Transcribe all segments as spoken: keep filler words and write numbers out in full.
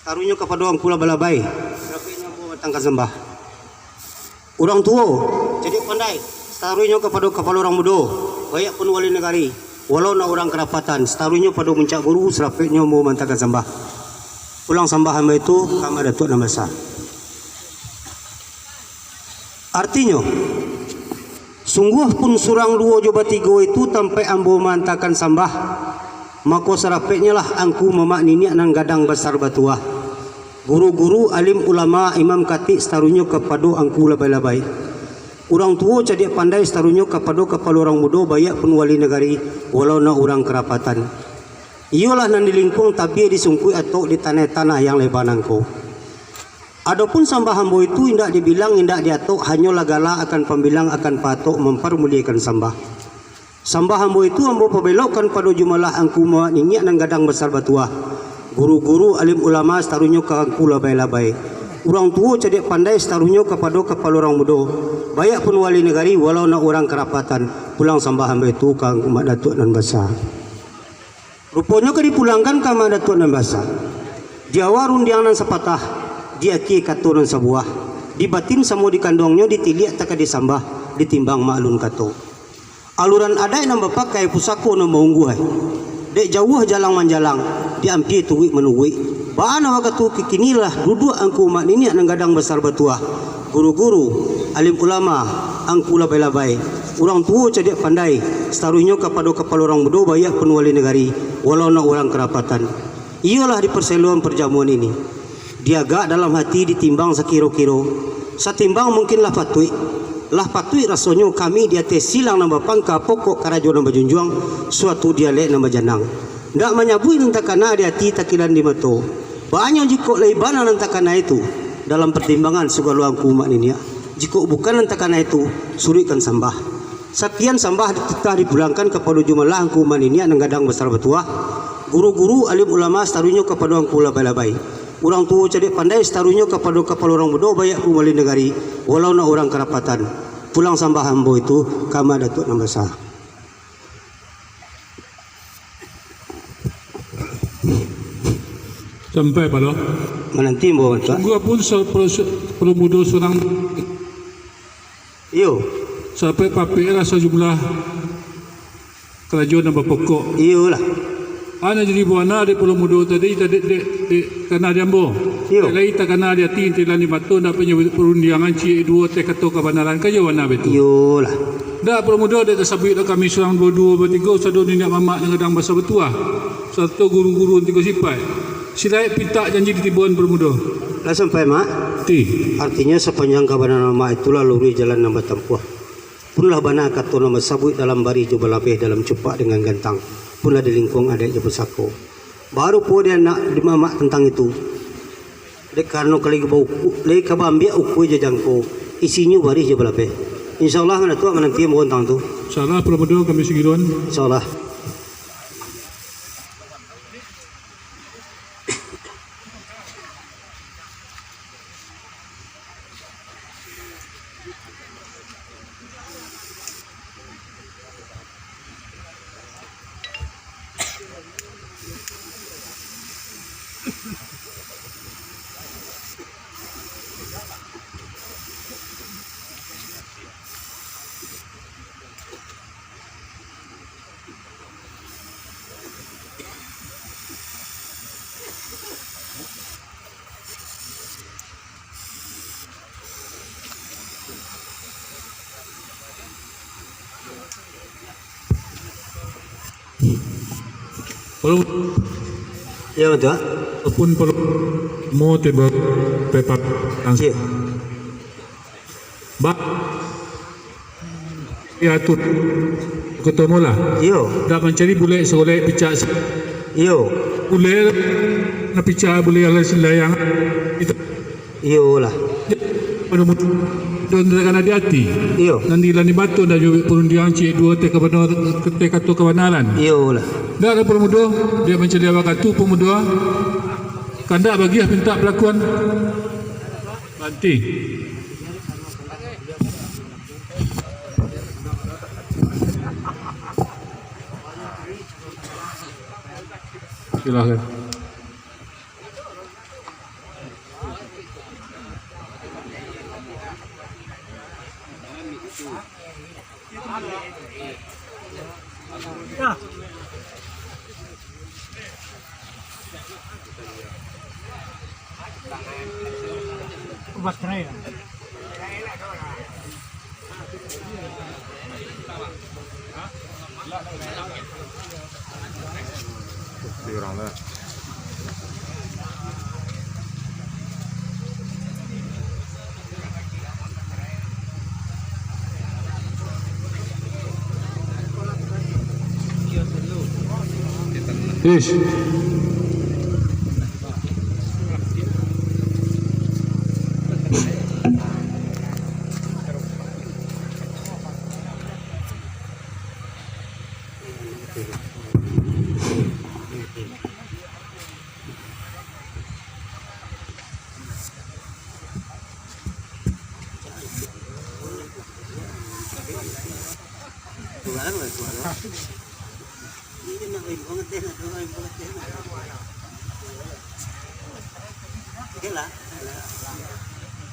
Saruihnyo kapado angku labai-labai, sarapeknyo ambo mantangkan sambah. Urang tuo, cadiak pandai, saruihnyo kapado kapalo urang mudo, baiak pun wali nagari, walau nak urang karapatan, saruihnyo pado muncak guru, sarapeknyo ambo mantangkan sambah. Pulang sambah ambo itu ka Amak Datuak nan basa. Artinyo, sungguah pun surang duo jo batigo itu tampaik ambo maantakan sambah, mako sarapeknyolah angku mamak niniak nan gadang basa batuah, guru-guru, alim ulama, imam katik, saruihnyo kapado angku labai-labai, urang tuo cadiak pandai, saruihnyo kapado kapalo urang mudo, baiak pun wali nagari, walau nak urang karapatan. Iyolah nan di lingkuang tabia di sungkuik atok di tanah-tanah yang leba nangko. Adopun sambah ambo itu indak dibilang, indak diatok, hanyolah gala akan pambilang, akan paatok mamparmuliakan sambah. Sambah ambo itu ambo pabelokkan pado jumalah angku mamak niniak nan gadang basa batuah, guru-guru, alim ulama, saruihnyo ka angku labai-labai, urang tuo cadiak pandai, saruihnyo kapado kapalo urang mudo, baiak pun wali nagari, walau nak urang karapatan, pulang sambah ambo itu ka Amak Datuak nan basa. Ruponyo ka dipulangkan ka Amak Datuak nan basa. Di awa rundiang nan sapatah, di akie kato nan sabuah, di batin samo di kanduangnyo, di tiliak takadih sambah, di timbang mak alun kato. Aluran adaik nan bapakai, pusako nan baungguah, dek jauah jalang manjalang, di ampia turuik manuruik. Baa nan wakatu kikini lah duduak angku mamak niniak nan gadang basa batuah, guru-guru, alim ulama, angku labai-labai, urang tuo cadiak pandai, saruihnyo kapado kapalo urang mudo, baiak pun wali nagari, walau nak urang karapatan. Iyolah di parseloan parjamuan ini, diagak dalam hati, ditimbang sakiro-kiro, satimbang mungkin lah patuik, lah patuik rasonyo kami di ateh silang nan bapangka, pokok karajo nan bajunjuang, suatu dialek nan bajanang. Ndak manyabuik nan takana di ati, takilan di mato. Banyak jikok lai bana nan takana itu, dalam partimbangan sagalo angku mamak niniak. Jikok bukan nan takana itu, suruikkan sambah. Sakian sambah titah dipulangkan kapado jumalah angku mamak niniak nan gadang basa batuah, guru-guru, alim ulama, saruihnyo kapado angku labai-labai, urang tuo cadiak pandai, saruihnyo kapado kapalo urang mudo, baiak pun wali nagari, walau nak urang karapatan. Pulang sambah ambo itu ka Amak Datuak nan basa. Sampai palo. Mananti ambo, Tuan. Sungguah pun sa-, pro-, sa-, parmudo surang. Iyo. Sampai papik lah sajumlah karajo nan bapokok. Iyolah. Anak jadi buana dek parmudo tadi, tadi dek, dek, takana di ambo. Iyo. Dek lai takana di ati, intilan di mato, ndak punyo parundiangan ciek duo teh kato kabanaran, ka iyo bana baitu. Iyolah. Ndak parmudo dek tasabuik dek kami surang duo-duo batigo, sado niniak mamak nan gadang basa batuah, sarato guru-guru nan tigo sipaik. Silaik pintak janji ditiboan parmudo. Lah sampai, Mak? Ti. Artinyo, sapanjang kabanaran Mak itulah luruih jalan nan batampuah. Punlah bana kato nan basabuik dalam barih jo balabeh, dalam cupak dengan gantang. Punlah di lingkuang adaik jo pusako. Baru pulo di anak di mamak tantang itu. Dek karano ka lai bauku-, lai ka baambiak ukua jo jangko, isinyo barih jo balabeh. Insya Allah, Mak Datuak, mananti ambo tantang tu. Insya Allah, parmudo kami sagiroan. Insya Allah. Kalau Iyo, betul. Ataupun perlu mau tiba pepak Iyo. Ba, ya, tu. Ketemu lah. Iyo. Dak mancari bulek segolek picak se-, Iyo. Bulek nak picak bulek ala silayang. Itu. Iyolah. Pada mut-, dan takana di ati. Iyo. Nan di lani batu dah jawab perundiang cik dua teh kabana-, teh kato kabanaran. Iyolah. Dak ada pemuda, dia mancari awak katu pemuda. Kandak bagiah pintak pelakuan. Banti. Silakan. Obat cerai lah. Di orang lah. Ish.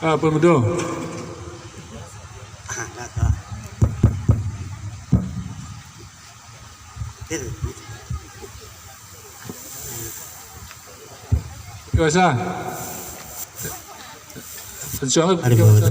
Ah, apa betul? Biasa. Ada bawa.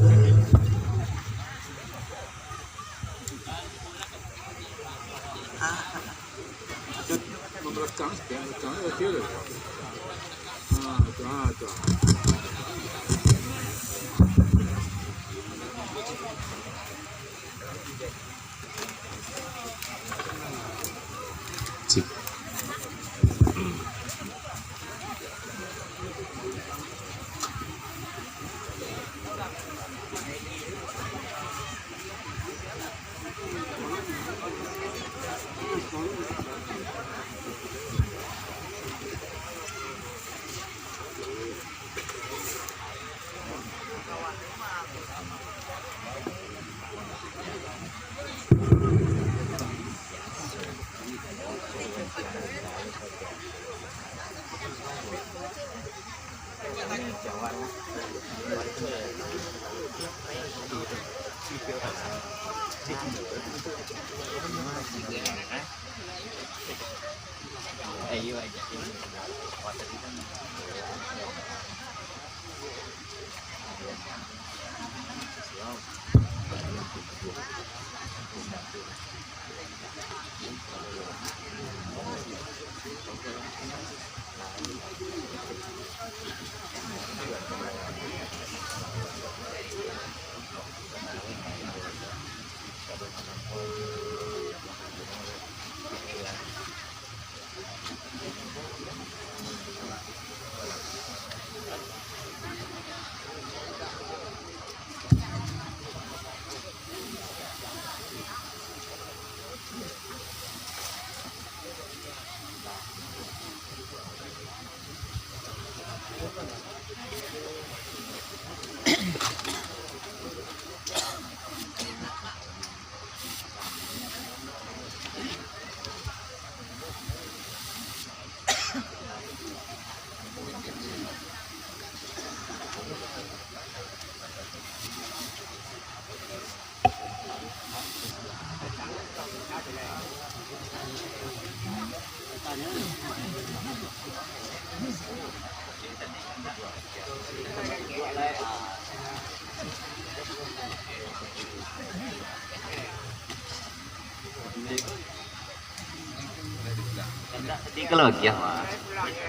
Sedikit lagi ya.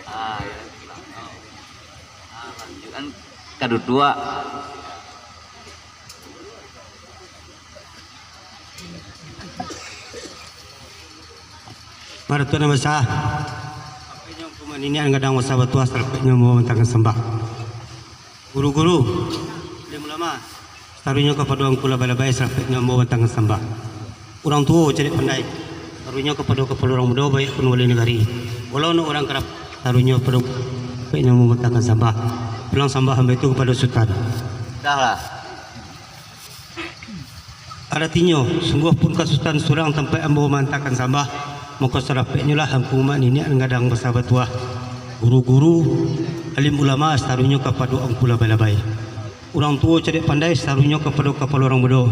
Ah, ya. Ah, lanjutkan ka duduak. Paratuak nan basa, sampaian nyo ka niniak nan gadang basa batuah, sarapeknyo mamantangkan sambah. Guru-guru, alim ulama, saluruahnyo kapado angku labai-labai, sarapeknyo mamantangkan sambah. Urang tuo cadiak pandai, saluruahnyo kapado kapalo urang mudo, baiak pun wali nagari. Walau nak urang karap, saluruahnyo kapado, sarapeknyo mamantangkan sambah. Pulang sambah ambo itu kapado Sutan. Dahlah. Aratinyo, sungguah pun ka Sutan surang tampaik ambo maantakan sambah, mako sarapeknyolah angku mak niniak nan gadang basa batuah, guru-guru, alim ulama, saluruahnyo kapado angku labai-labai. Urang tuo cadiak pandai, saluruahnyo kapado kapalo urang mudo,